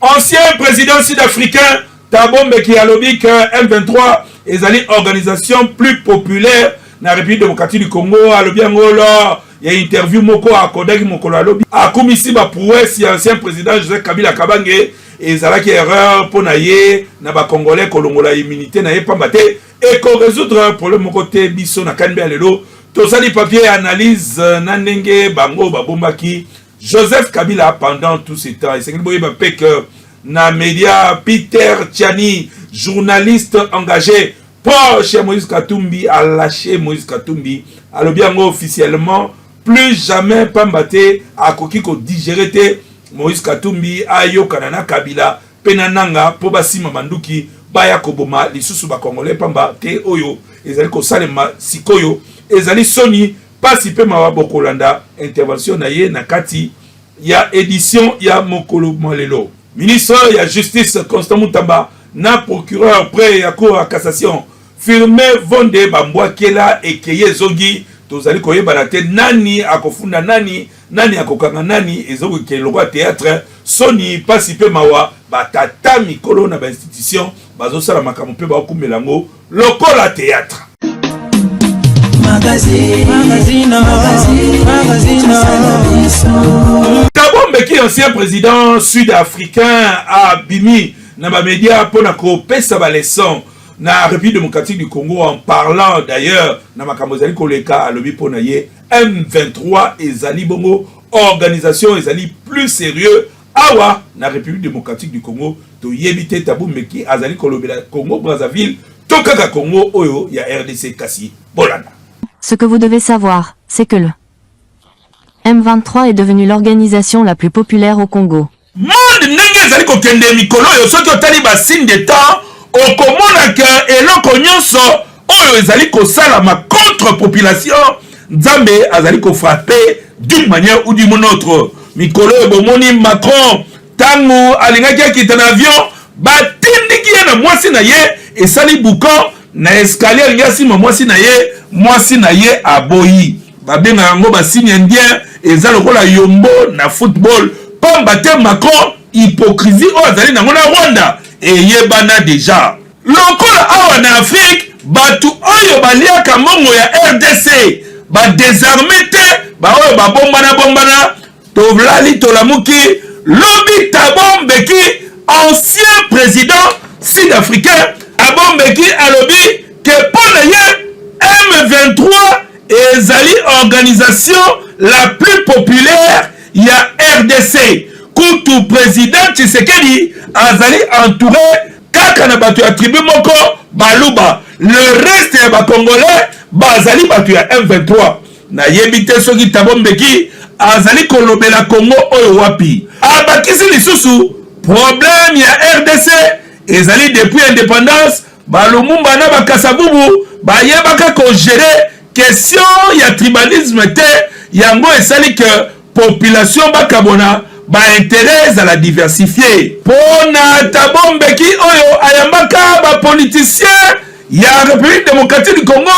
Ancien président sud-africain Thabo Mbeki alobi que M23 ezali organisation plus populaire na République démocratique du Congo. Alobi yango lors ya interview moko akodaki mokolo. Alobi akumisi ba prouesse ya ancien président Joseph Kabila Kabange. Ezalaki erreur mpo na ye na Bacongolais kolongola immunité na ye, pamba te ekorésoudre problème moko te. Biso na Kanbe ya lelo tosali papier ya analyse na ndenge bango babombaki Joseph Kabila pendant tout ce temps. Esengeli boyeba mpe que na média, Peter Tiani, journaliste engagé proche ya Moïse Katumbi, alâché Moïse Katumbi. Alobi yango officiellement, plus jamais, pamba te akoki kodigérer te Moïse Katumbi ayokana na Kabila mpe na Nanga mpo basima manduki baya koboma lisusu Bacongolais, pamba te oyo ezali kosalema sikoyo ezali soni, mpasi mpe mawa. Bokolanda intervention na ye na kati ya édition ya mokolo mwa lelo. Ministre ya Justice Constant Mutamba na procureur près ya Cour ya cassation Firmin Mvonde bambwakela ekeye ezongi. Tozali koyebana te nani akofunda nani, nani akokanga nani. Ezokokende lokola théâtre. Soni, mpasi mpe mawa, batata mikolo na bainstitution bazosala makambo mpe baokumela yango lokola théâtre. Magazine, magazine, magazine. Thabo Mbeki, ancien président sud-africain, abimi na bamédia mpona kopesa baleçon na République démocratique du Congo, en parlant d'ailleurs na makambo ezali koleka. Alobi mpo na ye M23 ezali bongo organisation ezali plus sérieux awa na République démocratique du Congo. Toyebi te Thabo Mbeki azali kolobela Congo Brazzaville to kaka Congo oyo ya RDC, kasi bolanda. Ce que vous devez savoir, c'est que le M23 est devenu l'organisation la plus populaire au Congo. Monde ndenge ezali kokende mikolo oyo, soki otali basigne de temps, okomona ke eloko nyonso oyo ezali kosalama contre population, Nzambe azali kofrapper d'une manière ou d'une autre. Mikolo oyo bomoni Macron, ntango alingaki akita na avion, batindiki ye na mwasi na ye, esali boucan na escalier. Alingi asima mwasi na ye, mwasi na ye aboyi. Babengaka yango basigne indien, eza lokola yombo na football, pamba te Macron, hypocrisie oyo azali nango na Rwanda eyebana déjà. Lokola awa na Afrique, bato oyo baliaka mbongo ya RDC badésarmer te, baoyo babombana bombana. Tolali, tolamuki lobi, Thabo Mbeki, ancien président sud-africain, Thabo Mbeki alobi ke mpo na ye M23 ezali organisation la plus populaire ya RDC. Kutu président Tshisekedi azali entouré kaka na bato ya tribu moko, Baluba. Le reste ya Bacongolais bazali bato ya M23. Nayebi te soki Thabo Mbeki azali kolobela Congo oyo wapi. Abakisi lisusu, problème ya RDC ezali depuis indépendance, Balumumba na Bakasavubu bayebaka kogérer question ya tribalisme te, yango esali ke population bakabona, baintérêt ezala diversifié. Mpo na Thabo Mbeki oyo ayambaka bapoliticien ya République démocratique du Congo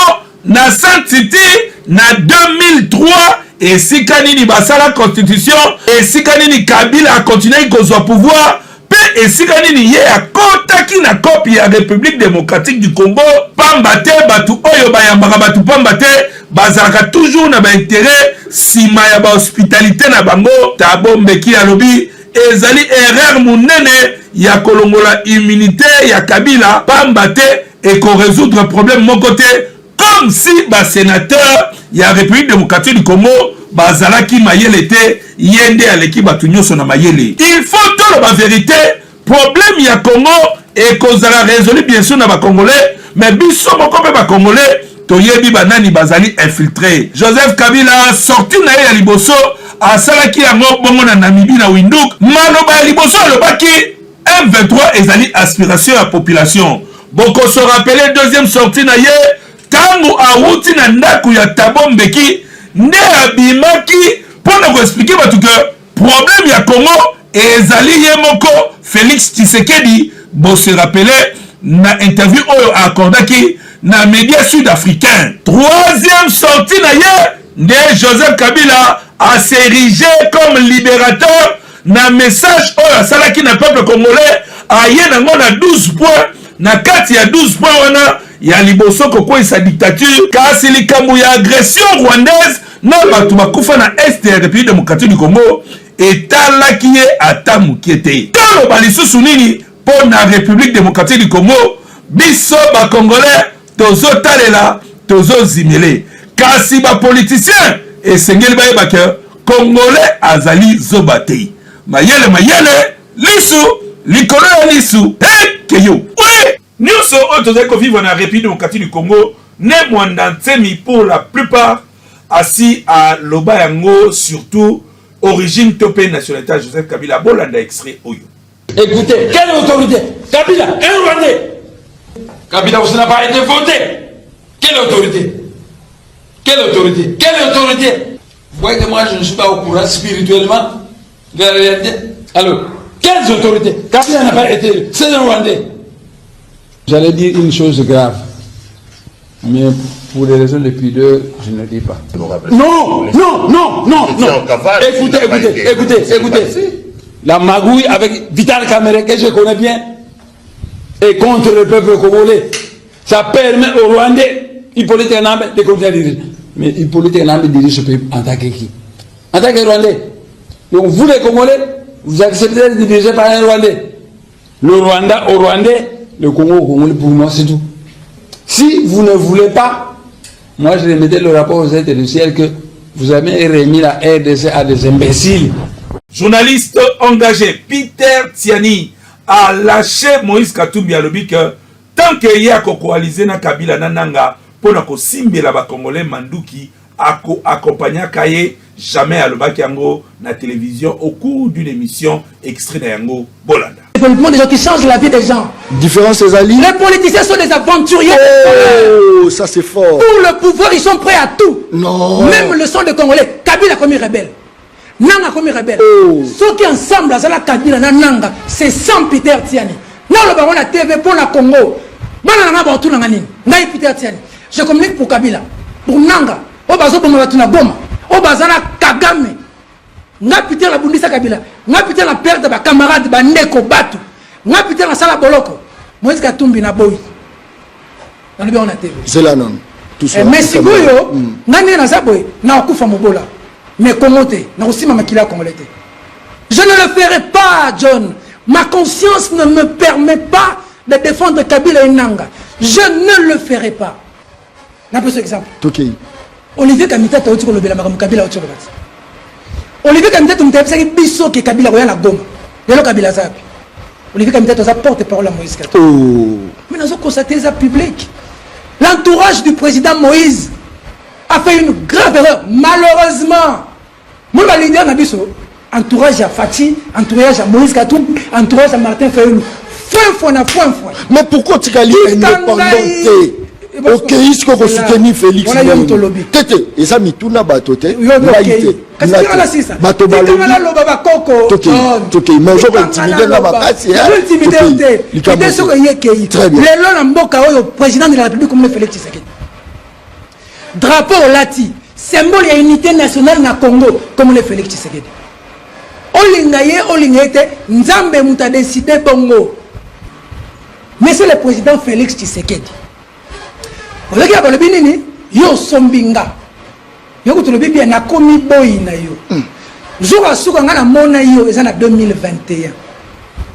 na Sun City na 2003, esika nini basala constitution, esika nini Kabila akontinuaki kozwa pouvoir, mpe esika nini ye akɔtaki na kope ya République démocratique du Congo, pamba te bato oyo bayambaka bato pamba te bazalaka toujours na baintérêt nsima ya bahospitalité na bango. Thabo Mbeki alobi ezali erreur monene ya kolongola immunité ya Kabila, pamba te ekorésoudre problème moko te, comme si basénateur ya République démocratique du Congo bazalaki mayele te, ye nde aleki bato nyonso na mayele. Il faut toloba vérité, problème ya Congo ekozala résolu bien sûr na Bacongolais, mais biso moko mpe Bacongolais toyebi banani bazali infiltré. Joseph Kabila, sortie na ye ya liboso asalaki yango bongo na Namibie, na Windhoek. Maloba ya liboso alobaki, M23 ezali aspiration ya population. Bokoso rappeler deuxième sortie na ye, ntango awuti na ndako ya Thabo Mbeki, nde abimaki mpo na koexpliquer bato ke problème ya Congo ezali ye moko Félix Tshisekedi. Bose rappeler na interview oyo accordaki na média sud-africain. Troisième sortie na ye nde Joseph Kabila as'érigé comme libérateur. Na message oyo asalaki na peuple congolais, aye nango na 12 points. Na kati ya 12 points wana, ya liboso kokweyisa dictature, kasi likambo ya agression rwandaise na bato bakufa na est ya République démocratique du Congo etalaki ye ata mokie te. Toloba lisusu nini mpo na République démocratique du Congo? Biso bacongolais tozotalela, tozozimele, kasi bapoliticien esengeli bayeba ke Congolais azali zoba te. Mayele mayele, lisu likolo ya lisu ekeyo we nyonso oyo tozali kovivre na République démocratique du Congo. Ne Mwanda Nsemi, pour la plupart asi aloba yango, surtout origine to mpe nationalité ya Joseph Kabila. Bolanda extrait oyo. Écoutez, quelle autorité? Kabila, un Rwandais. Kabila aussi n'a pas été voté. Quelle autorité? Quelle autorité? Quelle autorité? Vous voyez que moi, je ne suis pas au courant spirituellement de la réalité. Alors, quelles autorités? Kabila n'a pas été élu. C'est un Rwandais. J'allais dire une chose grave. Mais pour des raisons de pudeur, je ne dis pas. Non, non, non, non, non. Écoutez, écoutez, écoutez, écoutez. La magouille avec Vital Kamerhe, que je connais bien, et contre le peuple congolais. Ça permet aux Rwandais, Hippolyte Kanambe, de continuer à diriger. Mais Hippolyte Kanambe dirige ce pays en tant que qui? En tant que Rwandais. Donc vous les Congolais, vous acceptez de diriger par un Rwandais. Le Rwanda au Rwandais, le Congo au Congolais, pour moi, c'est tout. Si vous ne voulez pas, moi je remettais le rapport aux êtres du ciel que vous avez remis la RDC à des imbéciles. Journaliste engagé Peter Tiani a lâché Moïse Katumbi. Alobi que tant que ye akokoalize na Kabila na Nanga mpona kosimbela bacongolais manduki, akoaccompagnaka ye jamais. Alobaki yango na télévision au cours d'une émission. Extrait na yango, bolanda. Développement des gens qui changent la vie des gens. Différence ezali. Les politiciens sont des aventuriers. Oh, ça c'est fort. Pour le pouvoir, ils sont prêts à tout. Non. Même le sang de Congolais. Kabila comme rebelle. Nanga comme rebelle. Oh. Ceux qui ensemble, la Kabila na Nanga, c'est sans Peter Tiani. Non, le baron la TV pour la Congo. Bana na ba tout na nini. Ngai Peter Tiani. Je communique pour Kabila, pour Nanga. O bazo boma batu na Goma. O bazana Kagame. Nga Peter na bundisa Kabila. Nga Peter na perdre ba camarades, ba ndeko batu. Nga Peter na sala boloko. Moïse Katumbi na boyi. Nalobi yango na TV. Zela nanu. Eh, mais sikoyo nga ndenge naza boye, nakokufa mobola, mais Congo te, nakosimba makila ya Congolais te. Je ne le ferai pas, John. Ma conscience ne me permet pas de défendre Kabila et Nanga. Je ne le ferai pas. Napesa exemple. Tokei. Olivier Kamitatu auti kolobela makambo Kabila auti koloba ti. Olivier Kamitatu moto ayebisaki biso ke Kabila koya na Goma. Lelo Kabila aza wapi? Olivier Kamitatu aza porte parole ya Moïse Katumbi. Oh. Mais nazo constater eza public. L'entourage du président Moïse a fait une grave erreur. Malheureusement, moi, ba leader na biso, entourage ya Fatshi, entourage ya Moïse Katumbi, entourage ya Martin Fayulu, foin foin na foin foin. Mais pourquoi otikali indépendant te? Okei sikoyo kosoutenir Félix? Wana yo moto olobi. Te te, eza mituna bato te. Yo ngai okei. te. Kasi Ngai tikala te. sisa. Bato Tikala balobi. naloba bakoko. Tokei, tokei, mais ozo kointimider nga makasi, hein? Ozo Tokei. te. Likambo Ete te. soki eye kei. Très bien. Lelo na mboka oyo, président de la République komona Félix Tshisekedi. Drapeau olati, symbole ya unité nationale na Congo, komona Félix Tshisekedi. Olinga ye, olinga ye te, Nzambe moto adécider bongo. Monsieur le président Félix Tshisekedi, oyoki ya balobi nini? Yo osombi nga, yo kutu olobi bien, nakomi boyi na yo. Jour asuka nga namona yo eza na 2021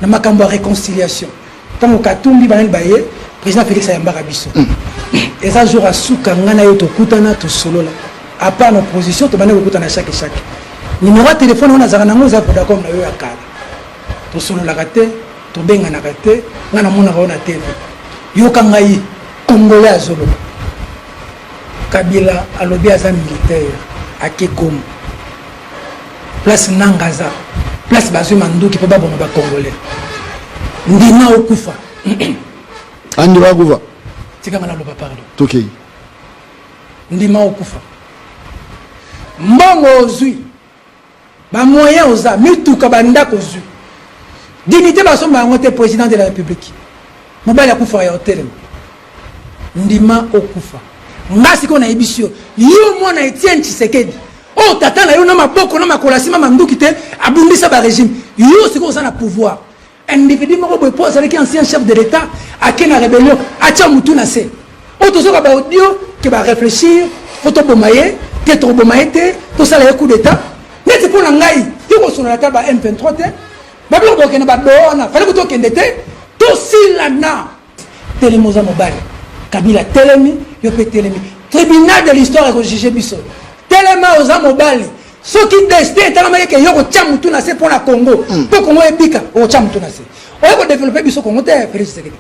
na makambo ya réconciliation, ntango Katumbi banani baye, président Félix ayambaka biso. Eza jour asuka nga na yo tokutana, tosolola. À part na opposition, tobandi kokutana chaque chaque. Numéro ya telefone oyo nazalaka nango eza Vodacom na yo ya kala. Tosololaka te, tobenganaka te. Nga namonaka yo na TV. Yoka ngai, Congolais azoloba. Kabila alobi aza militaire, ake Goma, place Nanga aza, place bazwi manduki mpo baboma bacongolais. Ndima okufa. Andima kufa. Tikanga naloba, pardon. Tokei. Ndima okufa. Mbongo ozwi, bamoyen oza, mituka, bandako ozwi, dignité basomba yango te. Président de la République, mobali akufaka ya otelema. Ndima okufa. Nga sikoyo nayebisi yo, yo mwana Etienne Tshisekedi oyo. Oyo tata na yo na maboko na makolo asimba manduki te abundisa ba regime. Yo sikoyo oza na pouvoir. Individu moko boye po azalaki ancien chef de l'etat ake na rebellion atia mutu na se. Oyo tozoka ba audio ke ba reflechir po toboma ye te tokoboma ye te tosala ye coup d'etat. Neti mpo na ngai yo kosolola ata ba M23 te. Ba biloko bokende ba doha wana fallait kutu okende te tosilana. Telemi oza mobali. Kabila telemi, yo pe telemi. Tribunal de l'histoire eko juger biso. Telema oza mobali. Soki destin etalamaki ke yo kotia mutu na se pona Congo, po Congo ebika, okotia mutu na se. Oye ko developper biso Congo te, Felix Tshisekedi.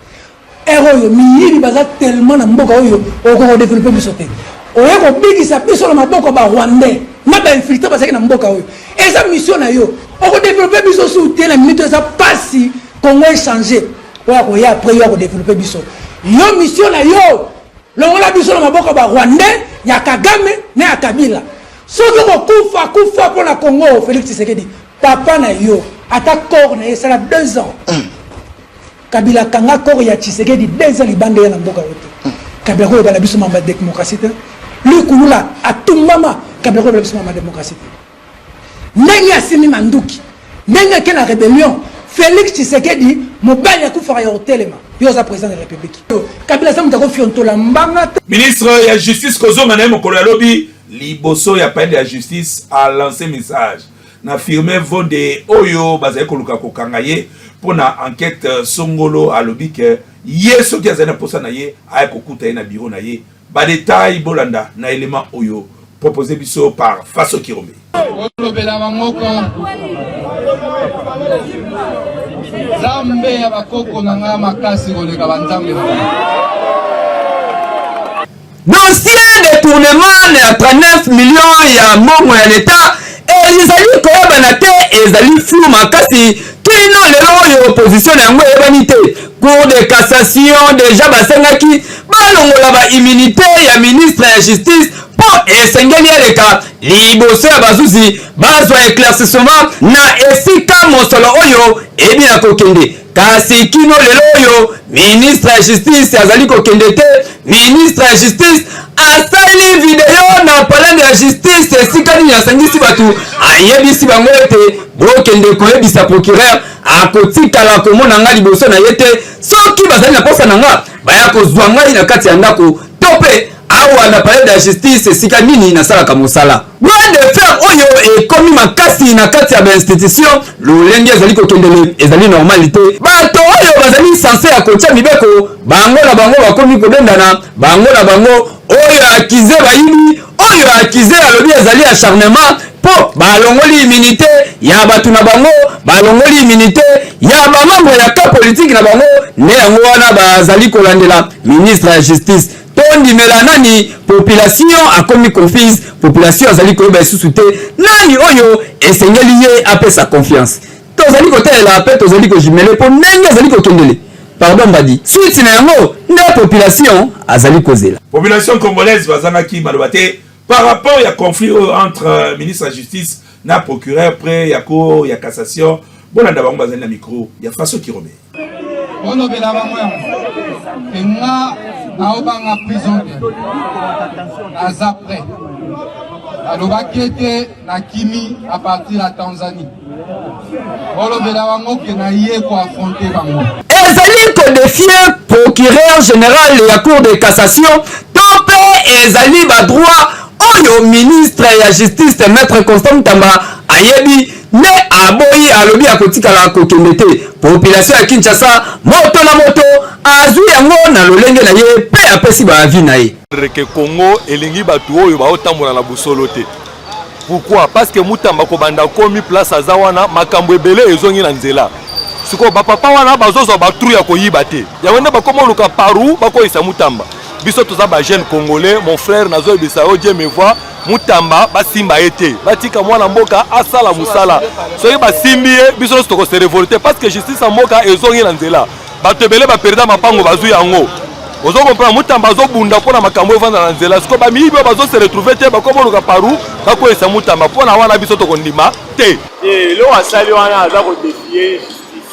Heure oyo miyibi baza tellement na mboka oyo okoka ko developper biso te. Oye kobikisa biso na maboko ya ba Rwandais na ba infiltres bazalaki na mboka oyo. Eza mission na yo. Oko developper biso su te na minute eza pasi Congo e changer. Oyo akoya après yo ako developper biso. Yo mission na yo longola biso na maboko ya ba Rwandais ya Kagame na ya Kabila. Soki okokufa kufa mpo na Congo Felix Tshisekedi papa na yo ata corps na ye esala 2 ans. Kabila akanga corps ya Tshisekedi 2 ans libanda eya na mboka oyo te. Kabila akoloba na biso mambo ya democratie te. Lui Kulula atumbama Kabila akoloba na biso mambo ya democratie te. Ndenge asimbi manduki, ndenge ake na rebellion, Felix Tshisekedi mobali akufaka ya kotelema. Yo oza president de la Republique. Kabila aza moto akofiontola mbanga te. Ministre ya justice kozonga na ye mokolo ya lobi liboso ya palais de la justice a lancer message na Firmin Mvonde oyo bazali koluka kokanga ye mpo na enquete songolo. Alobi ke ye soki azali na posa na ye aya kokuta ye na bureau na ye. Ba details bolanda na element oyo propose biso par Faso Kirombe. Olobela bamoko Nzambe ya bakoko na nga makasi koleka banzambe na bango. Dossier detournement ya 39 millions ya mbongo ya leta ezali koyebana te, ezali flou makasi kino lelo oyo position na yango eyebani te. Cour de cassation deja basengaki balongola ba immunite ya ministre ya justice mpo esengeli aleka liboso ya bazuzi bazwa eclaircissement na esika mosolo oyo ebina kokende. Kasi kino lelo oyo ministre ya justice azali kokende te. Ministre ya justice asali video na palais de la justice esika nini asangisi bato, ayebisi bango ete bokende koyebisa procureur akotikala komona ngai liboso na ye te. Soki bazali na posa na nga baya kozwa ngai na kati ya ndako to mpe awa na palais de la justice esika nini nasalaka mosala. Bras de fer oyo ekomi makasi na kati ya ba institution, lolenge ezali kokendele ezali normal te. Bato oyo bazali sense ya kotia mibeko, bango na bango bakomi kobendana bango na bango, oyo accuse bayibi, oyo accuse alobi ezali acharnement mpo balongoli immunité ya bato na bango, balongoli immunité ya ba membre ya camp politique na bango, nde yango wana bazali kolandela ministre ya justice. Tondimela nani? Population akomi confuse, population azali koyeba lisusu te nani oyo esengeli ye apesa confiance. Tozali kotalela pe tozali ko jumeler po ndenge azali kokendele, pardon mbadi, suite na yango nde population azali kozela. Population congolaise bazangaki maloba te par rapport ya conflit oyo entre ministre ya justice na procureur près ya cour ya cassation. Bolanda bango bazali na micro ya Faso Kirome. Bolobela bango yango ke nga naobanga prison te, naza prêt. Alobaki ete nakimi à partir ya Tanzanie. Bolobela bango ke naye ko affronter bango. Ezali ko defier procureur general ya cour de cassation to mpe ezali ba droit oyo ministre ya justice maître Constant Mutamba ayebi nde aboyi, alobi akotikala kokende te. Population ya Kinshasa moto na moto azwi yango na lolenge na ye mpe apesi ba avis na ye. Que Congo elingi batu oyo baotambola na busolo te. Pourquoi? Parce que Mutamba kobanda komi place aza wana makambo ebele ezongi na nzela. Sikoyo ba papa wana bazozwa ba trou ya koyiba te. Yango nde bakoma oluka parou bakoyisa Mutamba. Biso toza ba jeune congolais, mon frère nazoyebisa yo Dieu me voit, Mutamba basimba ye te. Batika mwana mboka asala musala. Soki basimbi ye biso nyonso toko se révolter parce que justice ya mboka ezongi na nzela. Bato ebele ba perda mapango bazwi yango. Ozo comprendre Mutamba azobunda mpo na makambo evanda na nzela. Sikoyo ba miyibi oyo bazo se retrouver te bakoma oluka parou bakweyisa Mutamba. Mpo na wana biso tokondima te. Te eloko asali wana aza ko defier justice.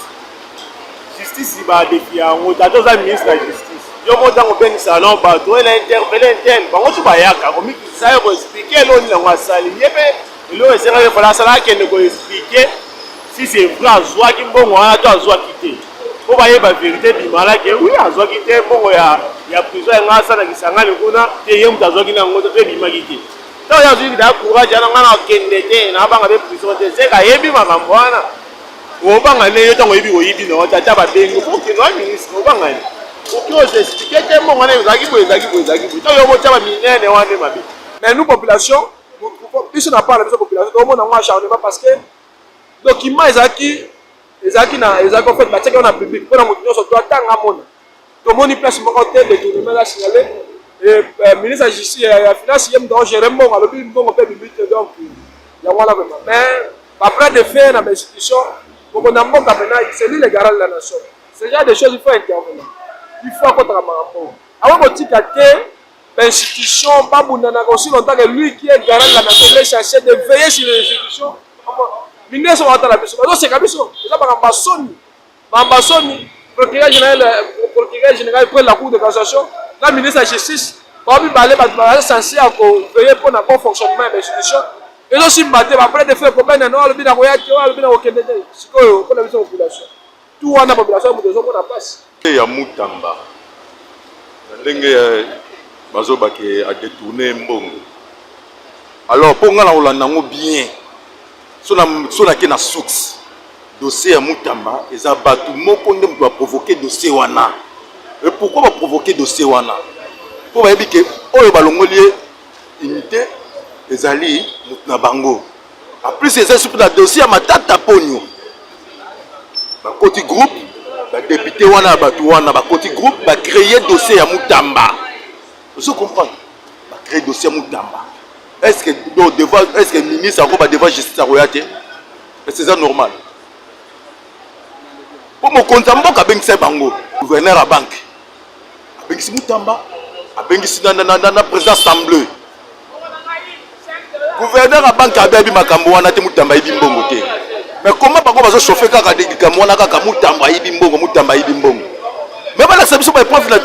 Justice ba defier yango te ata oza ministre ya justice. Yo moko ntango obengisaka nao bato oyo na interpele intel bango tu bayaka komikitisa ye koexplike eloko nini yango asali ye mpe eloko esengaki efala asala akende koexplike si c'est vrai azwaki mbongo wana to azwaki te mpo bayeba verité ebimala ke wi azwaki te mbongo ya, ya prison ya ngai asala kisangani kuna te ye moto azwaki na yango te to ebimaki te ntango ye azwaki daa courage wana ngai nakende te nabanga mpe prison te seke ayebi makambo wana Obanga nde yo ntango oyebi oyibi na yo tata babengi fo okende wa ministre obanga nde oki ozo explike te mbongo wana ezalaki boye ezalaki boye ezalaki boye ntango yo botya baminene wana nde mabe. Mais nous population nous trouvons biso na part na biso population tokomona yango acharnement parce que document ezalaki ezalaki na ezalaki en fait batiaki yango na public mpo na moto nyonso to atanga amona Tomoni place moko te detournement eza signale et euh, ministre ya justice ya finance ye moto agere mbongo alobi mbongo mpe ebimi te donc yango wana vraiment mais ba bras de fer na ba institution mokonzi ya mboka mpena c'est lui le garant de la nation. Ce genre de choses il faut intervenir, il faut akotaka makambo awa kotika te ba institution babundanaka aussi longtemps que lui qui est garant de la nation, il est censé de veiller sur les institutions. Mindele soki batala biso bazoseka biso, eza makambo ya soni. Mamba soni, procureur général, procureur général près de la cour de cassation, na ministre ya justice, bango mibale bato baza censé ya koveiller mpo na bon fonctionnement ya bainstitution. Ezosimba te, ba de fait kobenda no alobi na koya te, alobi na kokende te. Sikoyo mpo na biso population, tout wana population moto ezomona mpasi. Ya Mutamba na ndenge bazoba ke a detourner mbongo, alors mpo nga na kolanda yango bien so nake na source Dossier ya Mutamba eza batu moko nde mutu ba provoquer dossier wana. Et pourquoi ba provoquer dossier wana? Po bayebi ke oyo balongoli ye unité ezali mutu na bango. En plus eza surtout na dossier ya Matata Ponyo. Bakoti groupe, ba député wana ya batu wana bakoti groupe, ba créer dossier ya Mutamba. Ozo comprendre? Ba créer dossier ya Mutamba. Est-ce que donc devant est-ce que ministre ako ba devant justice akoya te? Est-ce eza normal? Po mokonzi ya mboka abengisa bango, gouverneur ya banque abengisi Mutamba, abengisi na, na, na, na président assemblée. Gouverneur ya banque abebi makambo wana te, Mutamba ayibi mbongo te. Mais comment bango bazo chauffer kaka likambo wana kaka Mutamba ayibi mbongo, Mutamba ayibi mbongo. Mais balakisa biso ba épreuve na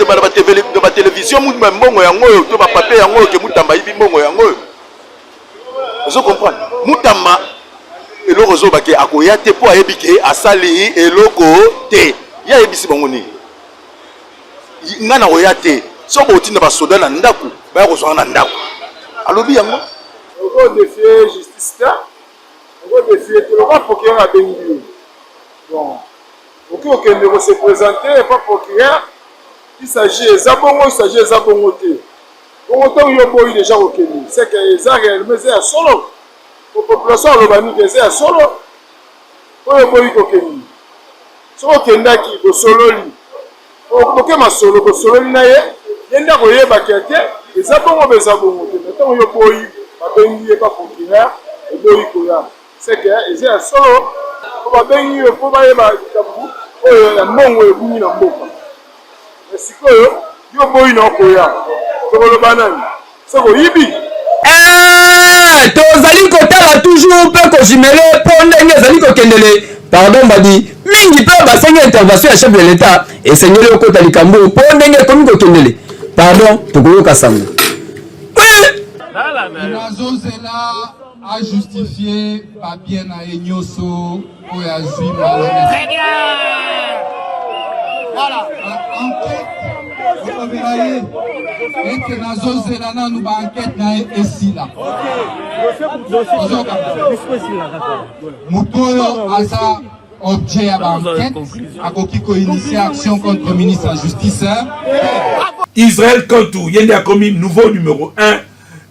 ba télévision mbongo yango oyo to ba papier yango oyo ke Mutamba ayibi mbongo yango oyo. Ozo comprendre? Mutamba eloko ozoba ke akoya te mpo ayebi ke asali eloko te. Ye ayebisi bango nini? Nga nakoya te. Soki botinda basoda na ndako, baya kozwa nga na ndako. Alobi yango. Oko defier justice te, oko defier te lokola procureur abengi yo. Bon, okoki kokende ko se presenter epa procureur, il s'agit eza bongo, il s'agit eza bongo te. Bongo tango yo oboyi dejà kokende c'est que eza réellement eza ya solo po population aloba nini eza ya solo oyo oboyi kokende soki okendaki bosololi boke masolo bosololi na ye ye nde akoyeba ke te eza bongo be eza bongo te mais ntango yo oboyi babengi ye pa procureur oboyi koya c'est que eza ya solo po babengi yo po bayeba likambo oyo ya mbongo ebungi na mboka. Mais sikoyo yo oboyi na okoya tokoloba nani soki oyibi? Eeh tozali kotala toujours mpe ko jumele mpo ndenge ezali kokendele pardon mbadi mingi mpe basengi intervention ya chef de l'etat esengeli okota likambo oyo mpo ndenge ekomi kokendele pardon tokoyoka sango. Nazozela a justifier ba bien na ye nyoso oyo azwi malhonnête. Très bien. Voilà. Ba enquête okomela ye ete nazozela nanu ba enquête na ye esila. Ozoka moto oyo aza objet ya ba enquête akoki ko initier action contre ministre ya justice. Israël Kantu ye nde akomi nouveau numero 1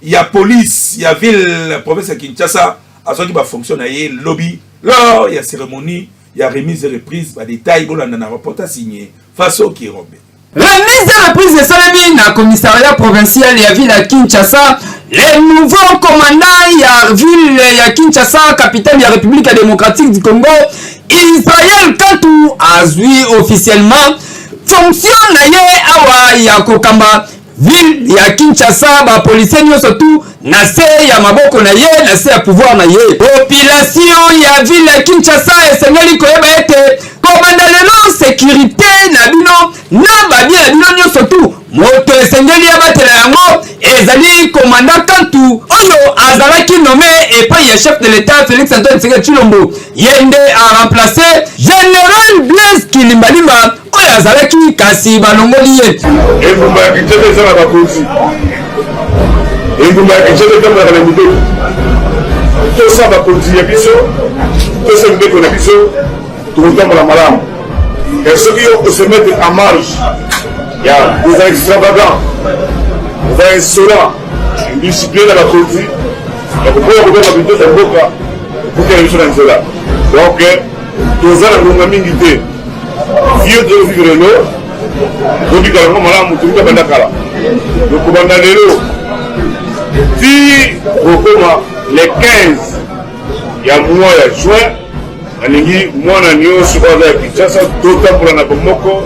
ya police ya ville province ya Kinshasa azwaki ba fonction na ye lobi lors ya cérémonie ya remise et reprise. Ba détails bolanda na reportage signé Faso Kirombe. Remise et reprise esalemi na commissariat provincial ya ville ya Kinshasa. Le nouveau commandant ya ville ya Kinshasa, capitale ya République démocratique du Congo, Israël Kantu azwi officiellement fonction na ye awa ya kokamba ville ya Kinshasa, ba policiers nyonso tout na se ya maboko na ye, na se ya pouvoir na ye. Population ya ville ya Kinshasa esengeli koyeba ete kobanda lelo securite na bino na ba bien na bino nyonso tout esengeli abatela yango ezali komanda Kantu oyo azalaki nomme epai ya chef de l'Etat Felix Antoine Tshisekedi Tshilombo. Ye nde a remplace General Blaise Kilimbalimba oyo azalaki kasi balongoli ye. Engumba ya Kinshasa eza na bakonzi. Engumba ya Kinshasa etambolaka na mibeko. Tosa bakonzi ya biso, tosa mibeko na biso, tokotambola malamu. Mais soki yo ose mettre en marge ya oza extravagant, oza insolent, indiscipline na bakonzi, ya koboya kobeba mibeko ya mboka, okutana biso na nzela. Donc toza na ngonga mingi te. Vieux tozo vivre lelo, tobika yango malamu, tobika banda kala. Donc kobanda lelo ti kokoma le 15 ya mois ya juin, nalingi mwana nyonso oyo aza ya Kinshasa totambola na bomoko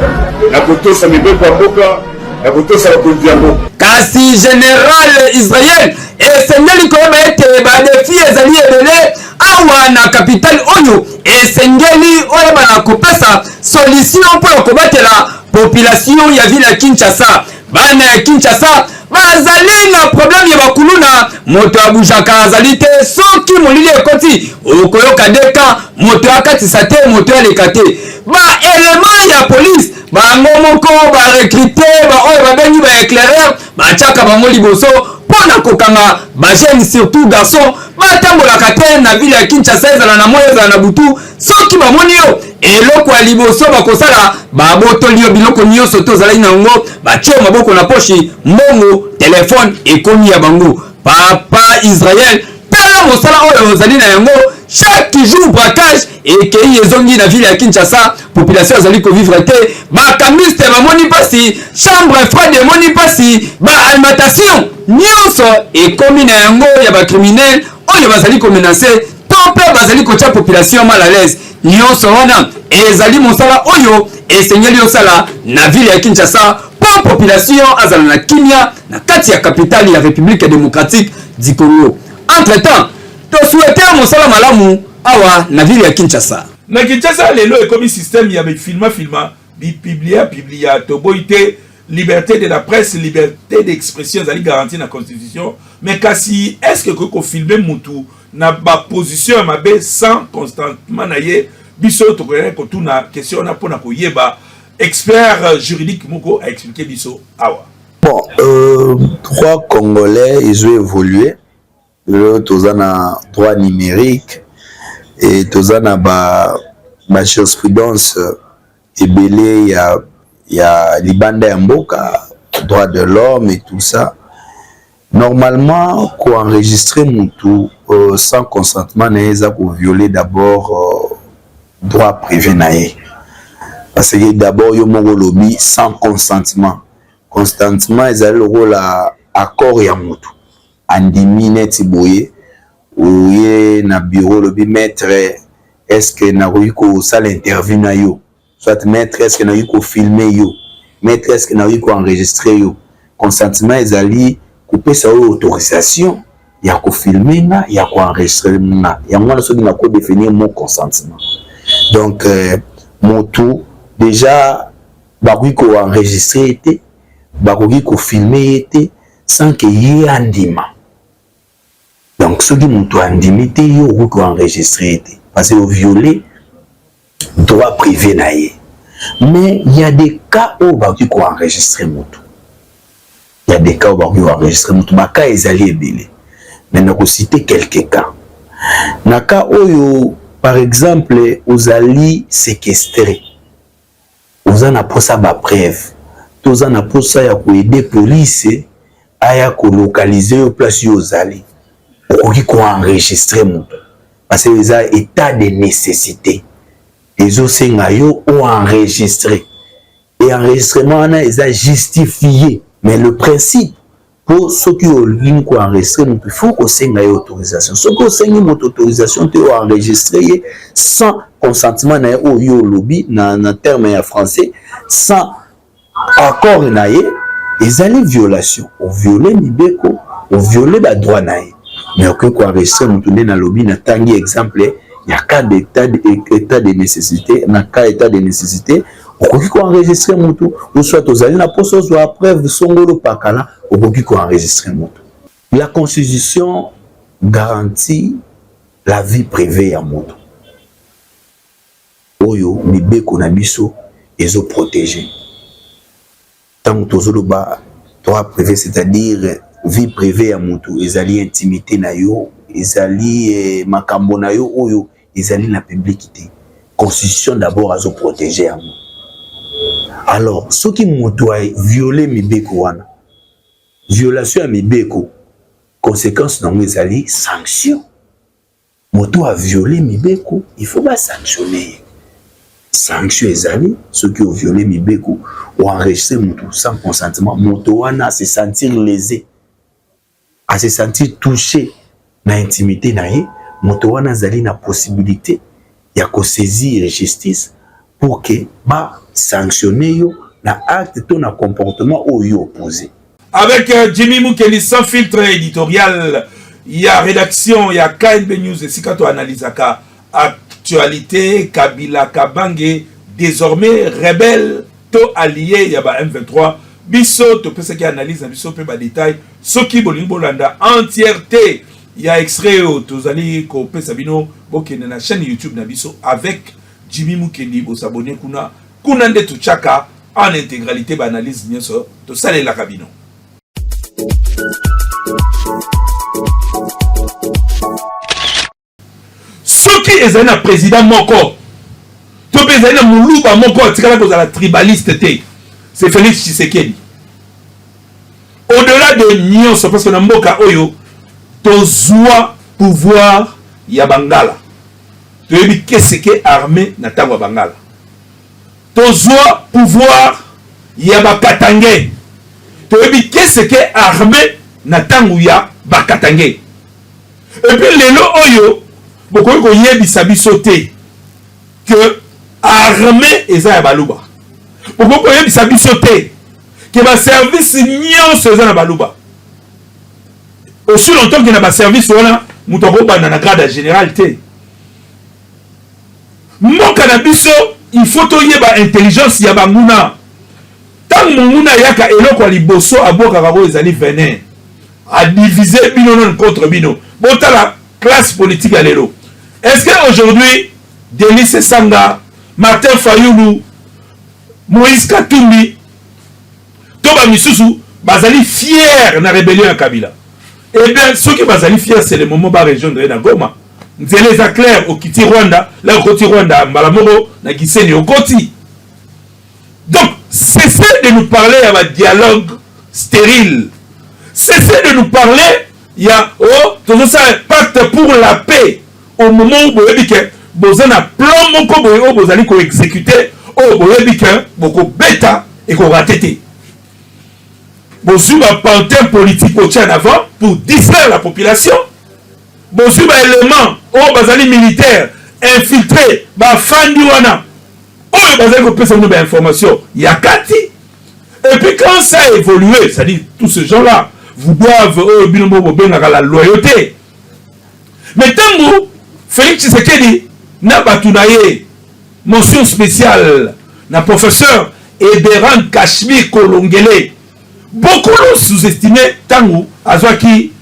na kotosa mibeko ya mboka na kotosa bakonzi ya mboka. Kasi General Israel esengeli koyeba ete badefi ezali ebele awa na kapitale oyo esengeli oyeba na kopesa solution mpo na kobatela population ya ville ya Kinshasa. Bana ya Kinshasa bazali na problème ya bakuluna, moto abujaka azali te. Soki molili ekoti okoyoka deka, moto akatisa te, moto aleka te. Ba element ya police bango moko ba recrute baoyo babengi ba éclaireur, batiaka bango liboso mpo na kokanga ba jeunes surtout garçon batambolaka te na ville ya Kinshasa, ezala na moi ezala na butu. Soki bamoni yo, eloko ya liboso bakosala, babotoli yo biloko nyonso to ozalaki na yango, batie yo maboko na poshi, mbongo, telefone ekomi ya bango. Papa Israel, tala mosala oyo ozali na yango chaque jour, braquage ekei ezongi na ville ya Kinshasa, population azali kovivre te, bakamiste bamoni mpasi, chambre froide emoni mpasi, ba alimentation nyonso ekomi na yango ya bacriminel oyo bazali komenace to mpe bazali kotya population mal à l'aise. Nyonso wana ezali mosala oyo esengeli osala na ville ya Kinshasa mpo population azala na kimia na kati ya capitale ya République démocratique du Congo. Entre temps, tosouhaite mosala malamu awa na ville ya Kinshasa. Na Kinshasa lelo ekomi système ya bifilma filma bipiblia piblia, toboyi te liberté de la presse, liberté d'expression ezali garantie na constitution, mais kasi est ce que ekoki kofilme mutu na baposition ya mabe sans consentement na ye? Biso tokoyaki kotuna question wana mpona koyeba expert juridique moko aexplike biso awa. Bon, droit congolais ezo évoluer. Lelo toza na droit numérique et toza na ba ba jurisprudence ebele ya ya libanda ya mboka, droit de l'homme et tout ça. Normalement ko enregistrer mutu sans consentement na ye eza ko violer d'abord droit privé na ye, parce que d'abord yo moko olobi sans consentement. Consentement ezali lokola accord ya mutu andimi. Neti boye oye na bureau, olobi: "Maître, est ce que nakoki kosala interview na yo?" Soit: "Maître, est ce que nakoki kofilme yo? Maître, est ce que nakoki koenregistre yo?" Consentement ezali kopesa oyo autorisation ya kofilme nga, ya koenregistre nga. Yango wana soki nakodéfinir mot consentement. Donc motu déjà bakoki koenregistre ye te, bakoki kofilme ye te sans que ye andima. Donc soki moto andimi te, yo okoki koenregistre ye te parce que oviole droit privé na ye. Mais il y a des cas oyo bakoki koenregistre moto, il y a des cas oyo bakoki koenregistre moto. Bacas ezali ebele, mais nakocite quelques cas. Na cas oyo, par exemple, ozali séquestré, oza na posa bapreuve, toza na posa ya koaider police aya kolocaliser yo place yo ozali, okoki koenregistre moto parce que eza état de nécessité, ezosenga yo oenregistre, et enregistrement wana eza justifié. Mais le principe, mpo soki olingi koenregistre moto, il faut kosenga ye autorisation. Soki osengi moto autorisation te, oenregistre ye sans consentement na ye, oyo olobi na terme ya français sans accord na ye, ezali violation, oviole mibeko, oviole badroit na ye. Mais okoki koenregistre moto nde nalobi, natangi exemple ya cas d'état de nécessité. Na cas état de nécessité, Okoki ko enregistrer mutu ou soit ozali na posa ozwa preuve songolo pakala, okoki ko enregistrer mutu. La constitution garantit la vie privee ya mutu oyo mibeko na biso ezo proteger. Tango tozoloba droit prive c'est-à-dire vie privee ya mutu ezali intimite na yo, ezali makambo na yo oyo ezali na public te. Constitution d'abord azo proteger yango. Alors soki mutu a violer mibeko wana, violation ya mibeko consequence na yango ezali sanction. Moto a viole mibeko il faut ba sanctionner ye. Sanction ezali soki o viole mibeko, o enregistrer moto sans consentement, moto wana a se sentir lese, a se sentir touche na intimite na ye, moto wana azali na possibilite ya ko saisir justice pour que ba sanctionner yo na acte to na comportement oyo yo opposer. Avec Jimmy Mukendi sans filtre éditorial ya rédaction ya KNB News esika to analysaka actualité Kabila Kabange désormais rebelle to allié ya ba M23 biso topesaki analyse na biso mpe ba détails soki bolingi bolanda entièreté ya extrait oyo tozali kopesa bino bokende na chaîne YouTube na biso avec Jimmy Mukendi bosabone kuna kuna nde totyaka en intégralité ba analyse nyonso tosalelaka bino. Soki ezali na président moko to mpe ezali na moluba moko atikala kozala tribaliste te, c'est Félix Tshisekedi. Au-delà de nyonso, parce que na mboka oyo tozwa pouvoir ya bangala, toyebi qu'est-ce que armée na ntango ya bangala. Tozua pouvoir ya ba katangais, toyebi qu'est ce que armee na tango ya ba katangais. Et puis lelo oyo bokoki koyebisa biso te que armee eza ya baluba. Bokoki koyebisa biso te que ba services nyonso eza na baluba. Aussi longtemps que na ba services wana moto akobanda na grade ya general te. Mboka na biso il faut toyeba intelligence ya banguna. Tango monguna ayaka eloko ya liboso abwakaka oyo ezali venin. A diviser bino nanu contre bino. Botala classe politique ya lelo. Est-ce que aujourd'hui Delly Sesanga, Martin Fayulu, Moïse Katumbi to ba misusu bazali fier na rebellion ya Kabila? Eh bien soki bazali fier c'est le moment ba rejoindre ye na Goma. Nzela eza claire, okiti Rwanda, la okoti Rwanda mbala moko na Gisenyi okoti. Donc cessez de nous parler ya ba dialogue stérile. Cessez de nous parler ya oh tozosala pacte pour la paix au moment où boyebi ke boza na plan moko boye oyo bozali ko exécuter oyo boyebi ke bokobeta ekorate te. Bozwi ba pantin politique botia en avant pour distraire la population. Bozwi ba elements oyo bazali militaires infiltres bafandi wana oyo bazali kopesa bino ba informations ya kati. Et puis quand ça a évolué, c'est-à-dire tous ces gens-là vous doivent oyo bino moko bobengaka la loyauté. Mais ntango Félix Tshisekedi na bato na ye mention spéciale na professeur Eberand Kashmir Kolongele beaucoup l'ont sous-estimé ntango azwaki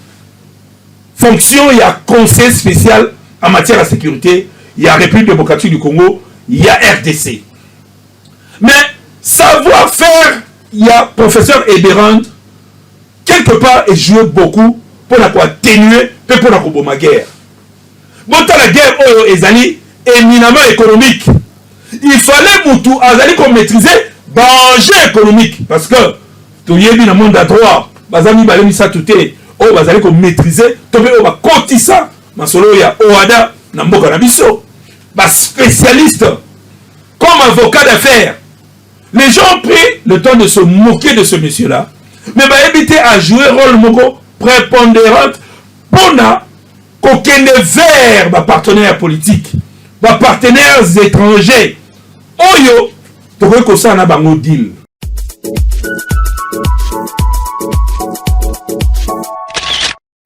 fonction ya conseiller spécial en matière ya sécurité ya République démocratique du Congo ya RDC. Mais savoir-faire ya professeur Eberand quelque part ejoue beaucoup mpo na koatténuer mpe mpo na koboma guerre. Botala guerre oyo ezali éminemment économique. Il fallait mutu azali ko maîtriser ba enjeux économiques parce que toyebi na monde ya droit baza mibale misato te oyo bazali ko maîtriser to mpe oyo bakotisa masolo ya OHADA na mboka na biso ba spécialistes comme avocat d'affaires. Les gens ont pris le temps de se moquer de ce monsieur-là, mais bayebi te a jouer rôle moko prépondérante pona kokende vers ba partenaires politiques, ba partenaires étrangers oyo tokoki kosala na bango deal.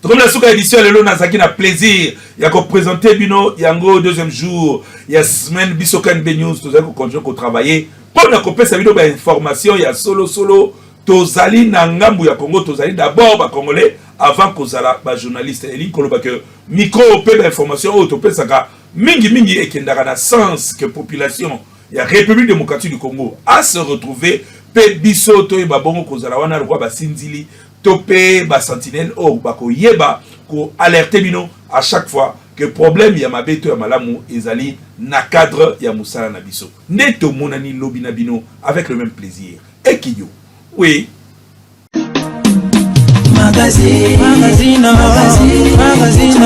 Tokomi na suka édition ya lelo, nazalaki na plaisir ya kopresente bino yango deuxième jour ya semaine. Biso KNB News tozali kocontinue kotravailler. Mpo na kopesa bino ba information ya solo solo, tozali na ngambu ya Congo, tozali d'abord ba Congolais avant kozala ba journaliste. Elingi koloba que micro mpe ba information oyo topesaka mingi mingi ekendaka na sens que population ya République démocratique du Congo a se retrouver, mpe biso toyeba bongo kozala wana lokola basinzili to mpe ba sentinelle oyo bakoyeba ko alerter bino à chaque fois que problème ya mabe to ya malamu ezali na cadre ya mosala na biso. Nde tomonani lobi na bino avec le même plaisir. Ekiyo oui. Magazine, magazine, magazine, magazine.